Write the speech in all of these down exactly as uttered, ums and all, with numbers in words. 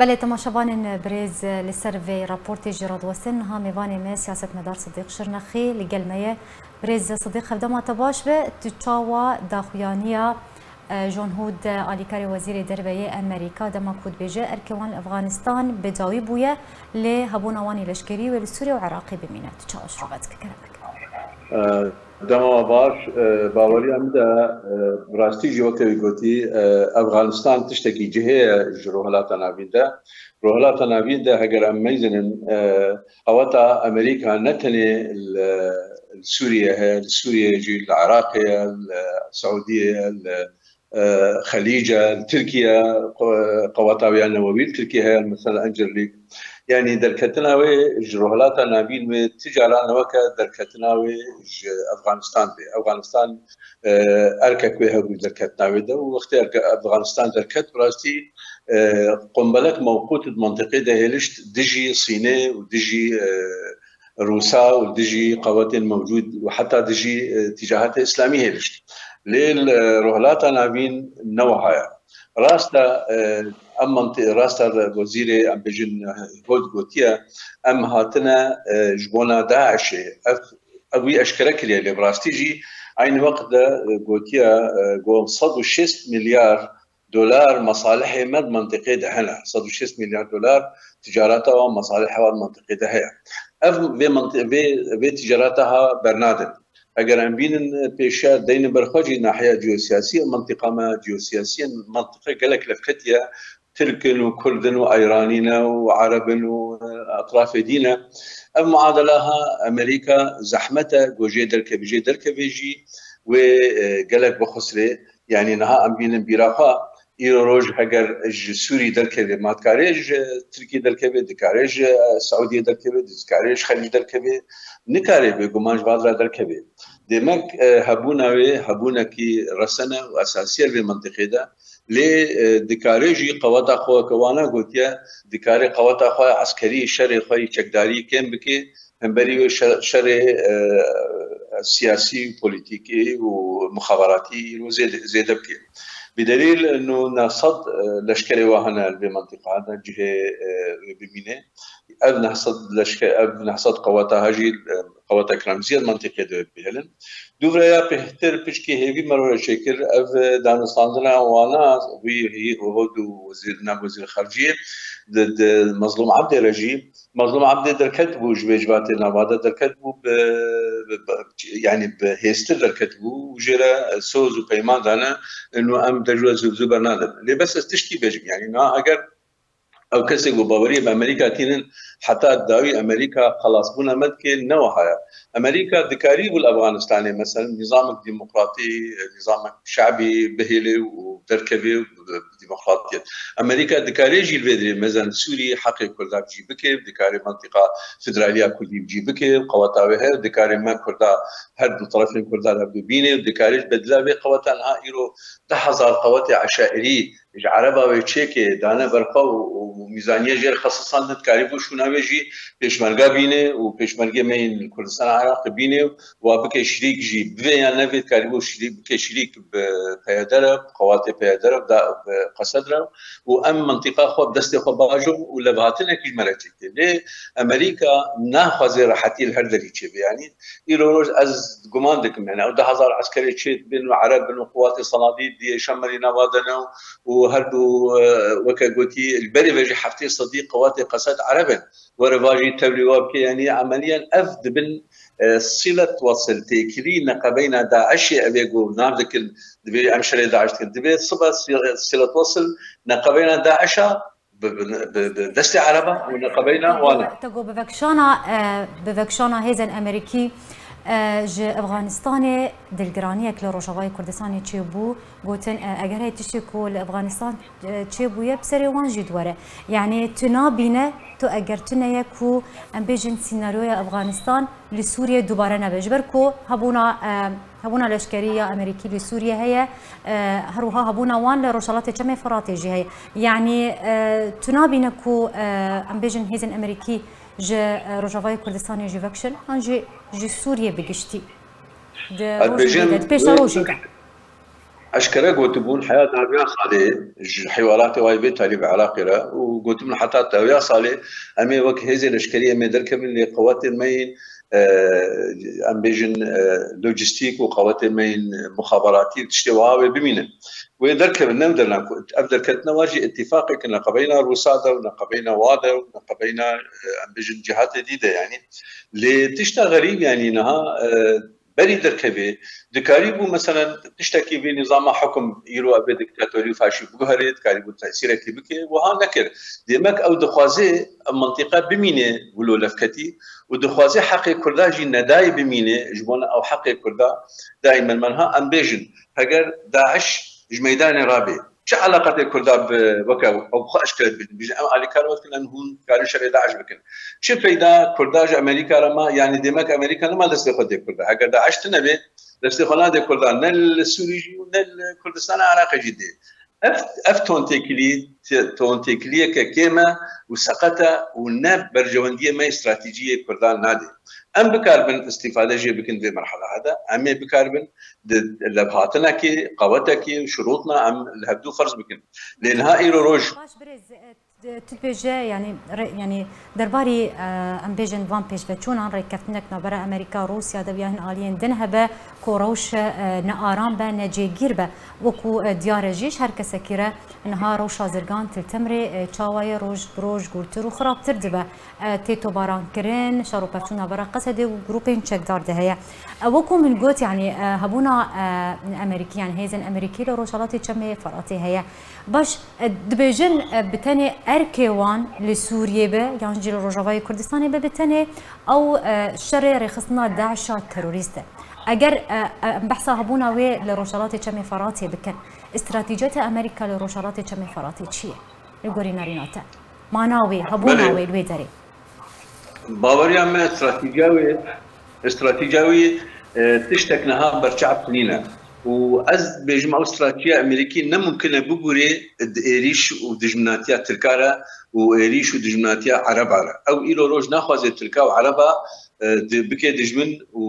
Belê, temaşevanên birêz, li ser vê raportê jî radiwestin. Niha mêvanê me siyasetmedar Sidîq Şirnexî li gel me ye. Birêz Sidîq, hevdema te baş be. Tu çawa daxuyaniya, e, John Hood, e, alîkarê wezîrê derve yê Amerîka, dema ku dibêje erkê wan li Efxanistan bi dawî bûye, lê hebûna wan ê leşkerî wê li Sûriye û Iraqê bimîne? Tu çawa şirove dike, kerem bike? E, Dema baş, e, baweriya min de, e, bi rastî jî weke wî gotî, e, Efxanistan tiştekî cihê ye ji Rojhilata Navîn de. Rojhilata Navîn de heger em meyzinin, e, qeweta Amerîka ne tenê li, li Sûriye heye, li Sûriye jî, li Iraqê ye, li Seûdiyê ye, li e, Xelîc e, li Tirkiye, qe-, qeweta wê ya newewî li Tirkiye heye, mesela Incirlîk. Yanî derketina wê ji Rojhilata Navîn wê ti cara ne weke derketina wê ji Efxanistan bê. Efxanistan, e, erkek wê hebû derketina wê de û wextê erke-, Efxanistan derket, bi rastî, e, qombelek mewqût di mentiqê de hêlişt dijî Sînê û dijî, e, Rûsa û dijî qewetên mewcûd û heta dijî, e, tîcahetê îslamî hêlişt. Lê li Rojhilata Navîn ne wiha ye. Rast e, e, em menti-, rast e, wezîrê, em bêjin, e, Hood gotiye, em hatine, e, ji bona DAIŞê. Ev, ev wî eşkere kiriye, lê bi rastî jî eynî wext de, e, gotiye, e, got sed û şêst milyar dolar mesalihê me di mentiqê de hene. Sed û şêst milyar dolar ticareta wan, mesaliha wan mentiqê de heye. Ev vê menti-, vê, vê ticareta ha bernadin. Eger em bînin pêşiya deynin ber xwe jî nahiya jeosiyasî, mentiqa me jeosiyasî, mentiqe gelek levketiye. Tirk in û Kurd in û Eyranî ne û Ereb in û, e, etrafê dî ne. Ev muadela ha Amerîka zehmet e, ku jê derkeve, jê derkeve jî wê, e, gelek bixusirê. Yanî niha em bînin bîra xwe, îro roj heger ji Sûrî derkeve, ma dikare ji Tirkî derkeve, dikare ji Seûdiyê derkeve, dikare ji Xelîc derkeve, nikare bêguman ji vadira derkeve. Demek, e, hebûna wê hebûnekî resene û esasî ye li vê mentiqê de. Lê, e, dikare jî qeweta xwe, weke wana gotiye, dikare qeweta xwe eskerî, şerê xwe yî çekdarî kêm bike, hemberî wê şe-, şerê, e, siyasî, polîtîkî û mixaberatî îro zêde, zêde bike. Bi delîl, nû neh sed, e, leşkerê wa hene li vê mentiqa, hene cihê, e, wê bimîne. Ev neh sed leşke-, ev neh sed qeweta ha jî, e, qeweta kiramziya mentiqê de wê bihêlin. Dûvreya pêhtir pişkî hêvî me re çêkir, ev, e, danûstandina wana, wî, wî Hod û wezîr, nav wezîr xarciyê, di, di Mezlûm Ebdê re jî, Mezlûm Ebdê derket bû ji vê civatê nava de, derket bû bi, bi, bi, yanî bi hêstir derket bû û jê re soz û peyman dane, û em de ji we zû bi zû bernadin. Lê bes ez tiştî bêjim, yanî niha eger ew kesê ku baweriyê bi Amerîka tînin, heta dawî Amerîka xelasbûna me dike, ne wiha ye. Amerîka dikarî bû li Efxanistanê, mesela, nîzamek demokratî, nîzamek şebî bihêle û derkeve û demokratiyet. Amerîka dikarê jî li vê derê, mesela, Sûrî heqê Kurda bi cî bike, dikarê mentiqa federaliya Kurdî bi cî bike, qeweta wê heye, dikarê me Kurda her du terefên Kurda li hev du bîne, dikarê ji bedila vê qeweta niha îro deh hezar qewetê eşairî ji Ereba wê çêkê dane ber xwe û, û mîzaniyê jê re xesisandin, dikarîbû şûna wê jî pêşmerga bîne û pêşmergê me yên li Kurdistana Iraqê bîne û wa bike şirîk jî, bivê yan nevê, dikarîbû şirîk, bike şirîk bi P Y D re, bi qewatê P Y D re, bi da-, bi Qesed re û em mentiqa xwe bi destê xwe bajin û levhatinekî ji me re çêkê. Lê Amerîka naxwaze rehetî li her derî çêbe. Yanî îro roj ez guman dikim, yani ew du hezar eskerê çê dibin û Ereb bin û quwatê Senadî diyê Şemerî nava de ne û her du, e, weke gotî, li berê ve jî heftê sedî qewatê Qesed Ereb in. Were va jî tevlî wa bike, yani emeliyen ev dibin, e, silet wesil têkilî neqebeyna DAIŞê, ev ê ku nav dikin, divê em şerê DAIŞ dikin. Divê sibe si-, silet wesil neqebeyna DAIŞa bi, bi, bi, bi destê Ereba û neqebeyna wan e. Te got bi vekşana, e, bi vekşana hêzên Amerîkî, e, ji Efxanistanê dilgiraniyek li Rojavayê Kurdistanê çêbû, gotin, e, eger heye tiştê ku li Efxanistan, e, çêbûye, bi serê wan jî diwere. Yanî tu nabîne, tu eger tune ye ku em bêjin senaryoya Efxanistan li Sûriyê dubare nebe. Ji ber ku hebûna, e, hebûna leşkerî ya Amerîkî li Sûriyê heye, e, her wiha hebûna wan li Rojhelatê Çemê Firatê jî heye. Yanî, e, tu nabîne ku, e, em bêjin hêzên Amerîkî ji, e, Rojavayê Kurdistanê jî vekişin, an jî ji Sûriyê bi giştî? Di rojê de, di pêşerojê de. Eşkere gotibûn heya dawiya salê ji hêwalatê wayê vê talî bi Iraqê re û gotibûn heta dawiya salê em ê wek hêzê leşkerî em ê derkevin lê qewetên me yên, e, em bêjin, e, lojistîk û qewetên me yên muxaberatî û tiştê wiha wê bimînin. Wê derkevin, ne dernan ku ev derketina wan jî îtîfaqek li qebeyna Rûsa de û li qebeyna wa de û li qebeyna, e, em bêjin cihatê dî de yanî. Lê tişta xerîb yanî niha, e, berî derkevê, dikarîbû, meselen, tiştekî vê nîzama hukum îro ev ê diktatorî û faşî biguherê, dikarîbû tesîrekî bike, wiha nekir. Demek ew dixwaze ev mintîqe bimîne wilo levketî û dixwaze heqê Kurda jî nedayê bimîne, ji bona ew heqê Kurda dayê min. Menha em bêjin, heger DAIŞ ji meydanê rabê, çi eleqetê Kurda bi weke ew bi xwe eşkere dibin? Bêjin, em alîkar wek ne, hûn dikarin şerê DAIŞ bikin. Çi peyda Kurda ji Amerîka re ma? Yanî demek Amerîka nema destê xwe dê Kurda. Heger DAIŞ tune bê, destê xwe nadê Kurda, ne li Sûrî jî û ne li Kurdistana Iraqê jî dê. Ev, ev tontêkilî, tontêkiliyeke kêm e û seqet e û ne berjewendiyê me yê stratejî yê Kurdan nadê. Em bikaribin îstîfade jê bikin vê merheleha de. Em ê bikaribin di levhatinekê, qewetekê, şurûtna em li hevdû ferz bikin. Lê niha îro roj Baş birêz, e, d-, tu dibêje, yanî, re-, yanî derbarî, e, em bêjin van pêşveçûnan rêkeftinek navbera Amerîka, Rûsya de ya hin aliyên din hebe ku rewş, e, ne aram be, ne cêgîr be. Wekû, e, diyar e jî ji her kesekî re niha rewşa zirgan til tim rê, e, çawa ye, roj bi roj gûrtir û xirabtir dibe. E, tê tobarankirin, şer û pevçûn navbera Qesedê û grûpên çekdar de heye. E, wekû min got, yanî, e, hebûna, e, Amerîkî, yanî hêzên Amerîkî li Rojhelatê Çemê Feratê heye. Baş, e, dibêjin, e, bi tenê erkê wan li Sûriyê be, yan jî li Rojavayê Kurdistanê be, bi tenê ew, e, şerê rêxistina DAIŞa terorîst e. Eger, e, e, em behsa hebûna wê li Rojhelatê Çemê Feratê bikin, stratejiyeta Amerîka li Rojhelatê Çemê Feratê çi ye? Li gorî nerîna te. Mana wê, hebûna Belê. wê li wê derê. Baweriya me stratîjiya wê, stratîjiya wê, e, tiştek niha berçav nîne. Û ez dibêjim ew stratîjiya Amerîkî ne mumkin e bibûrê di êrîş û dijminatiya Tirka re û êrîş û dijminatiya Ereba re. Ew îro roj naxwaze Tirka û Ereba, e, di, bike dijmin û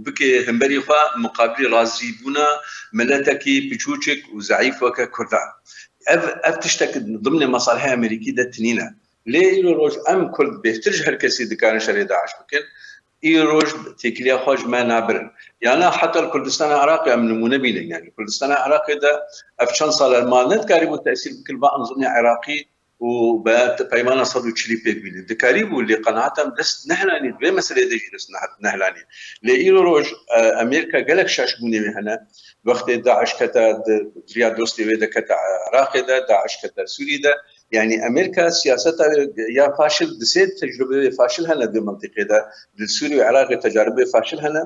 bike hemberî xwe muqabilî razîbûna miletekî piçûçik û zeîf weke Kurdan. Ev, ev tiştek dimnê mesalihê Amerîkî de tinîne. Lê îro roj em Kurd bêhtir ji her kesî dikarin şerê DAIŞ bikin. Îro roj têkiliya xwe ji me nabirin. Yana heta li Kurdistana Iraqê em nimûne bînin. Yanî Kurdistana Iraqê de ev çend sal e ma nedikarîbû tesîr bikin va enzîmê Iraqî û be te-, peymana sed û çilî pêk bînin. Dikarîbû, lê qenaeta min dest nehelanî, di vê meseleyê de jî dest neh-, nehelanî. Lê îro roj, e, Amerîka gelek şaşbûnê wê hene. Wextê DAIŞ kete di, di riya dostê wê de kete Iraqê de, DAIŞ kete Sûrî de. Yanî Amerîka siyaseta wê ya faşil, di sê tecrubeyê wê faşil hene di mintîqê de, di Sûrî û Iraqê tecaribê faşil hene.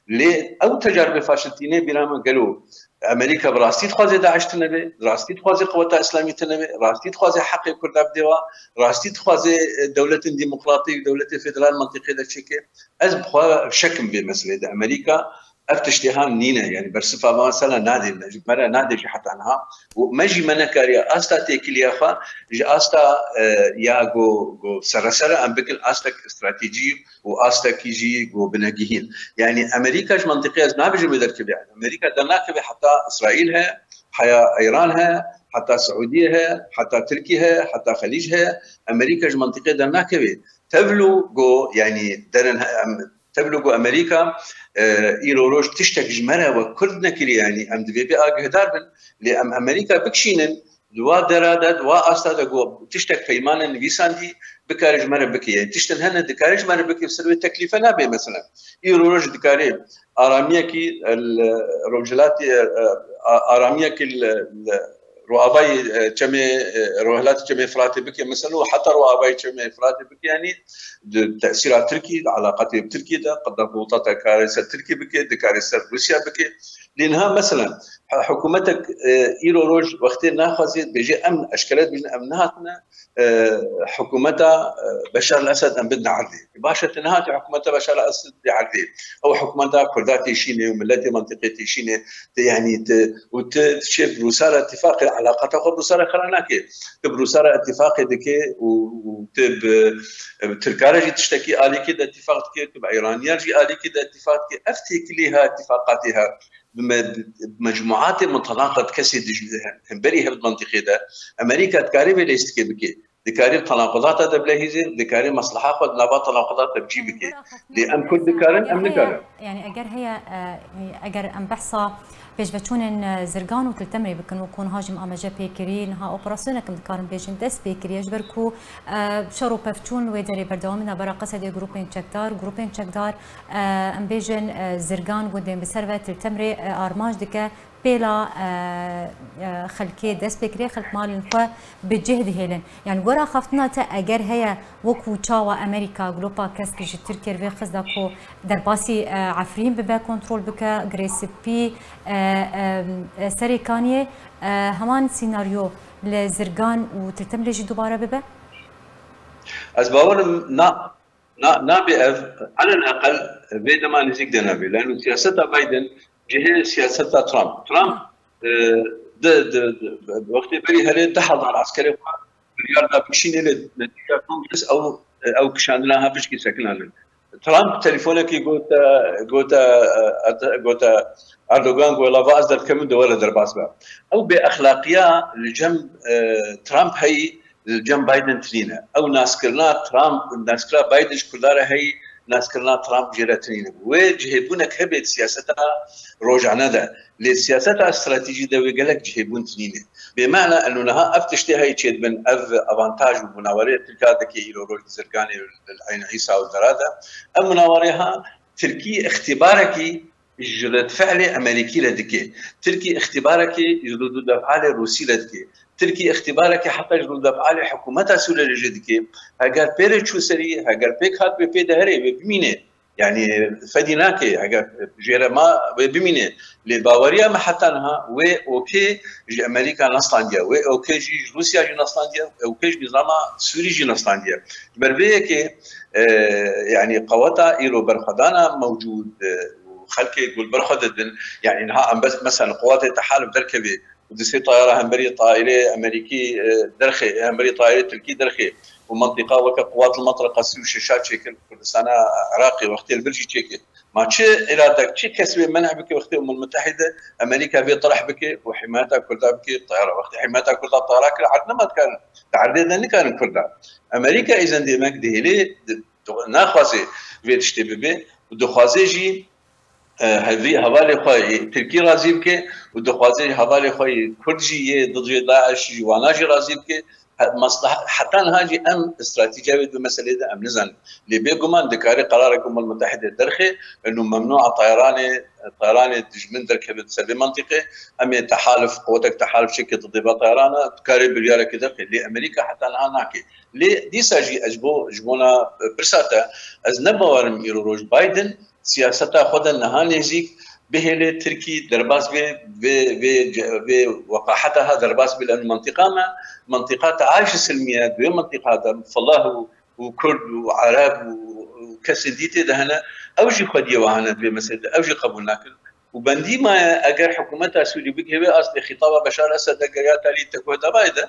Lê ew tecaribê faşiltînê bîra min gelo Amerîka bi rastî dixwaze DAIŞ tune be, bi rastî dixwaze Qeweta Îslamî tune be, rastî dixwaze heqê Kurda bidê wa, rastî dixwaze, e, dewletên demokratî û dewletê federal mintîqê de çêke. Ez bi xwe şekim vê meselê de. Amerîka ev tiştê han nîne, yanî bersiva van sala nadê, ji me re nadê jî heta niha. Û me jî me nekariye asta têkiliya xwe ji asta, e, ya go, go seresere em bikin astek stratejî û astekî jî ku binegihîn. Yanî Amerîka ji mentiqê ez nabêjim wê derkeve. Amerîka dernakeve heta Îsraîl he, heya Îran he, heta Siûdiye he, heta Tirkî he, heta Xelîc he. Amerîka ji mentiqê dernakeve. Tevlû go, yanî derin he, em, tevlû go Amerîka, e, îro roj tiştek ji me re wek Kurd nekiriye. Yanî em divê bê agihdar bin. Lê em Amerîka bikişînin, di wa dera de, di wa asta de ku tiştek peymanên nivîsandî bikare ji me re bike. Yanî tiştin hene dikare ji me re bike, ser wê teklîfe nabe mesela. Îro roj dikare aramiyekî, e, li rojhilatê, e, e, a-, aramiyekî li, li roavayê, e, çemê, e, rohilatê çemê Firatê bike mesela û heta roavayê çemê Firatê bike, yanî di tesîra Tirkî, di alaqatê bi Tirkî de, qeda gota te kare ser Tirkî bike, dikare ser Rûsya bike. Lê niha mesela, He-, hikûmetek, e, îro roj wextê naxwazê dibêje, em eşkere dibêjin, em nehatine, e, hikûmeta, e, Beşar el-Esed em bidine erdê. Baş e, tu nehatî hikûmeta Beşar el-Esed bidî erdê. Ew hikûmeta Kurda têşînê û miletê mentiqê têşînê, tu, yanî tu, û tu diçê bi Rûsa re îtîfaqê, elaqata xwe bi Rûsa re xira nake. Tu bi Rûsa re îtîfaqê dike û, û tu bi, bi Tirka re jî tiştekî alîkî de îtîfaq dike, tu bi Îraniya jî alîkî de îtîfaq dike. Ev têkilî ha, îtîfaqatê ha. bi me-, bi mecmuatê mutelaqa di kesê dij-, hemberî hev di mentiqê de, Amerîka dikarê vê lêstikê bike. Dikarê bi tenaqudata de bilehîze, dikarê mesleha xwe di nava tenaqudata bi cî bike. Lê em Kurd dikarin, em nikarin. Yani eger heye, e, eger em behsa pêşveçûnên, e, Zirgan û Til Temrê bikin, wekû niha jî em amaje pê kirî, niha operasyonek em dikarin bêjin dest pê kiriye, ji ber ku, e, şer û pevçûn wê derê berdewam in, navbera Qesedê grûpên çekdar, grûpên çekdar, e, em bêjin, e, Zirgan gundên bi ser ve, Til Temrê, e, armanc dike, pêla, e, e, xelkê dest pê kiriye, xelk malên xwe bi cih dihêlin. Yani gora xaftina te eger heye, wekû çawa Amerîka, glopa kesk ji Tirkiye ve xist da ku derbasî, e, Efrîn bibe, kontrol bike, Girê Spî, e, e, e, Serê Kaniyê, e, heman sînaryo li Zirgan û Til Temrê jî dubare bibe? Ez bawerim na, na, nabe ev, elel eqel vê dema nêzîk de nabe. Lano siyaseta Biden cihê siyaseta Trump. Trump, e, di, di, di, wextê berî herê du hezar eskerê xwe biryar da bikişînê, lê netîca Kongres ew, ew kişandina ha pişkî sekina li. Trump telefonekî gote, gote, e, gote Erdogan, ku wela va ez derdikevim, de were derbas be. Ew bêexlaqiya li cem, e, Trump heyî, li cem Biden tinîne. Ew naskirina Trump, naskira Biden ji Kurda re heyî, naskirina Trump jê re tinîne. Wê cihêbûnek hebe di siyaseta rojane de. Lê siyaseta stratejî de wê gelek cihêbûn tinîne. Bê mena eno niha ev tiştê heyî çêdibin, ev avantaj û munawerê Tirka dike îro roj di Zirganê, li Eyn Îsa û dera de. Ev munawerê ha Tirkî îxtîbarekî ji redfe'lê Amerîkî re dike. Tirkî îxtîbarekî ji rûdûdef'alê Rûsî re dike. Tirkî îxtîbarekî heta ji rûdef'alê hikûmeta Sûriyê re jî dike. Heger pê re çû serî, heger pêk hat wê pê de herê, wê bimîne. Yani fedî nake, heger jê re ma, wê bimîne. Lê baweriya me heta niha wê okê ji Amerîka nestandiye, wê okê jî ji Rûsya jî nestandiye, okê ji nîzama Sûrî jî nestandiye. Ji ber vê yekê, e, yani qeweta îro berxwedana mewcûd, e, û xelkê ku li ber xwe didin, yani niha em bes, mesela qewatê tehalif derkevê û du sê tayara hemberî tayarê Amerîkî, e, derxê, hemberî tayarê Tirkî derxê û mentiqa weke qewat li metre qesî û şeşa çêkir Kurdistana Iraqê wextê li vir jî çêkir. Ma çi îradek, çi kes wê meneh bike wextê Umul Mutehîde Amerîka vê tirh bike û hîmayeta Kurda bike, tayara wextê hîmayeta Kurda tayara kir, erd nema dikarin. Di erdê de nikarin Kurda. Amerîka îzen demek dihêlê, di, naxwaze vê tiştê bibe û dixwaze jî, e, hevî hevalê xwe yê Tirkî razî bike û dixwaze hevalê xwe yê Kurd jî yê dijê DAIŞ jî wana jî razî bike. He-, mesleha-, heta niha jî em stratejiya wê di meselê de em nizanin. Lê bêguman dikare qerarek Umul Mutehîde derxe, eno memnûa tayaranê, tayaranê dijmin derkeve di ser vê mentiqê. Em ê tehalif, quwetek tehalif çêke di dêva tayarana, dikare biryarekê derxe. Lê Amerîka heta niha nake. Lê dîsa jî ez ji bo, ji bona pirsa te, ez ne bawerim îro roj Biden siyaseta xwe de niha nêzîk bihêle Tirkî derbas bê, vê, vê, vê weqaheta ha derbas bê, lano mentiqa me, mentiqa DAIŞ silmiye, di wê mentiqa de Felah û, û Kurd û Ereb û, û kesên dî tê de hene, ew jî xwediyê we hene di vê meselê de, ew jî qebûl nakin. Û bendî maye, eger hikûmeta Sûrî bigihê wê astê xîtaba Beşar Esed de geriya talî tekohedavayê de,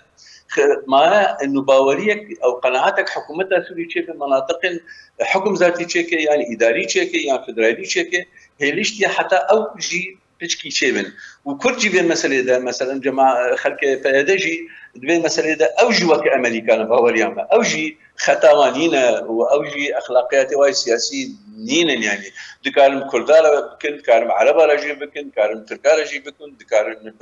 xi-, maye eno baweriyek ew qenaetek hikûmeta Sûrî çêke menatiqên hukm zatî çêke, yan îdarî çêke, yan federalî çêke, hêliştiye heta ew jî piçkî çêbin. Û Kurd jî vê meselê de, meselen cema-, xelkê P Y D jî di vê meselê de ew jî weke Amerîka ne baweriya me. Ew jî xeta wan nîne û ew jî exlaqiyatê wan siyasî nînin, yanî dikarin Kurda re bikin, dikarin Ereba re jî bikin, dikarin Tirka re jî bikin, dikarin, e,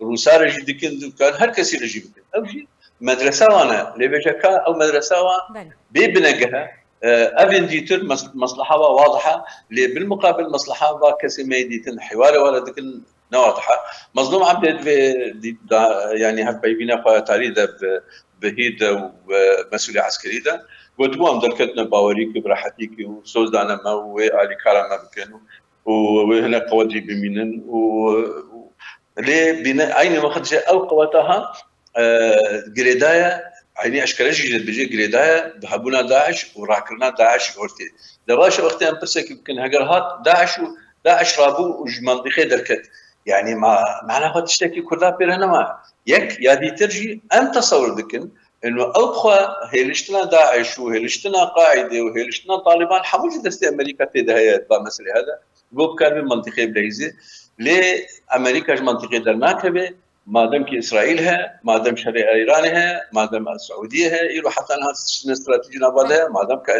Rûsa re jî dikin, dikarin her kesî re jî bikin. Ew jî medresa wan e. Lê vêje ka ew medresa wan bê binegeh e, e, evên dîtir mes-, mesleha wa wadih e. Lê bilmuqabil mesleha va kesê me yê dîtin hêwarê wan re dikin, ne wadih e. Mezlûm Ebdê di vê dî-, da, yanî hevpeyvîna xwe tarî de bi, bi hîr de û bi mesûlê eskerî de gotibû, em derketine bawerîkî, bi rehetîkî û soz dane me û wê alîkara me bikin û, û wê hinek qewet jî bimînin û, û lê bîne eynî wext jî ew qeweta ha, e, girêdaye, eynî eşkere jî dibêje girêdaye bi hebûna DAIŞ û rakirina DAIŞ ortê. De baş e wextê em pirsekî bikin, heger hat DAIŞ û DAIŞ rabû û ji mentiqê derket. Yanî ma, mana xwe tiştekî Kurda pê re nema. Yek, ya dîtir jî em tesewir dikin, eno ew xwe hêliştina DAIŞ û hêliştina Qaîdê û hêliştina Talîban hemû ji destê Amerîka tê de heye, ba meselê hede. Bo bikaribê mentiqê bileyzê. Lê Amerîka ji mentiqê dernakeve, madem ki Îsraîl he, madem şerê Îranê he, madem Siûdiyê he, îro heta niha stratejî nava de, madem ki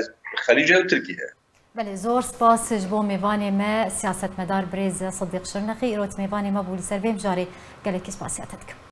Xelîc he û Tirkî he. Belê, zor spas ji bo mêvanê me, siyasetmedar birêz Sidîq Şirnexî, îro tu mêvanê me bû. Li ser vê mijarê gelekî spasiya te dikim.